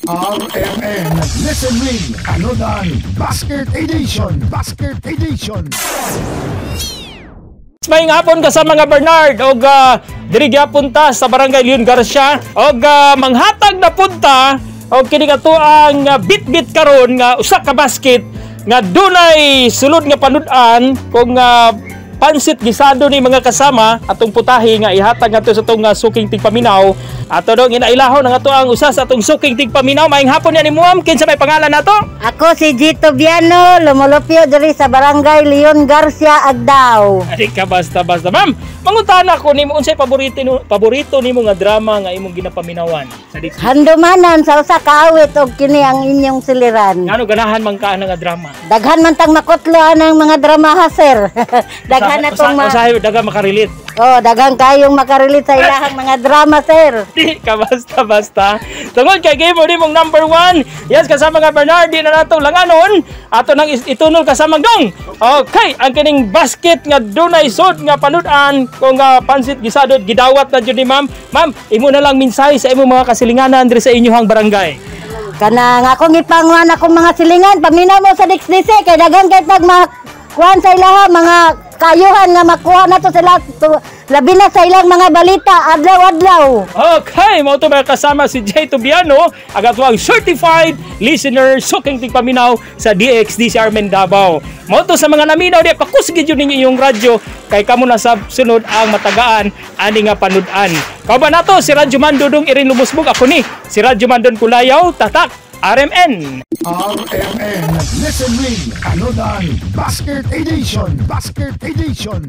RMN Listen Ring Anodan Basket Edition. Basket Edition. Maayong hapon kasama nga Bernard og diri gyapon ta sa Barangay Leon Garcia og manghatag na punta og kini ang bit-bit karon nga usa ka basket nga dunay sulod nga panud-an kung pansit gisado ni, mga kasama. Atong putahe nga ihatag ngadto sa atong suking tigpaminaw. Ato dong inailahon ang ato ang usa sa atong suking tigpaminaw. Maayong hapon yan ni muam. Kinsa may pangalan nato? Ako si Gito Biano, lumulupyo diri sa Barangay Leon Garcia, Agdao. Adi ka basta basta. Ma'am, mangutana ko nimo, unsay paborito nimo nga drama nga imong ginapaminawan sa DXDC? Handumanan sa usa ka awit og kini ang inyong siliran. Ngano ganahan man ka ana nga drama? Daghan man tang makutlo anang mga drama ha, sir. Daghan na tong ma Usahay daghan makarelate. Oh, daghan kayong makarelate sa ilahang mga drama, sir. Di ka basta basta. Tungod kay game mo mong number one. Yes, kasama nga Bernard, di na nato langanon. Ato nang itunol kasamang dong. Okay, ang kining basket nga dunay sud nga panud-an kung pansit gisado gidawat na jud ni ma'am. Ma'am, imo na lang mensahe sa imong mga kasilinganan diri sa inyohang barangay. Kanang akong ipanguan akong mga silingan, paminaw mo sa DXDC kay daghan kay pag makuan sa ilaha mga kayuhan nga makuha nato sila to, labi na sa ilang mga balita adlaw-adlaw. Okay, mao to, mga kasama, si Jay Tobiano, ang atuang certified listener, suking tigpaminaw sa DXDC Armen Davao. Mao to sa mga naminaw di pakusgi jud ninyo iyong radyo kay kamo na sa sunod ang matagaan ani nga panud-an. Kauban nato si Radyo Man Dudong Irin Lumusbog, ako ni si Radyo Mandon Kulayaw, tatak RMN. RMN Listen Ring Anodan Basket Edition. Basket Edition.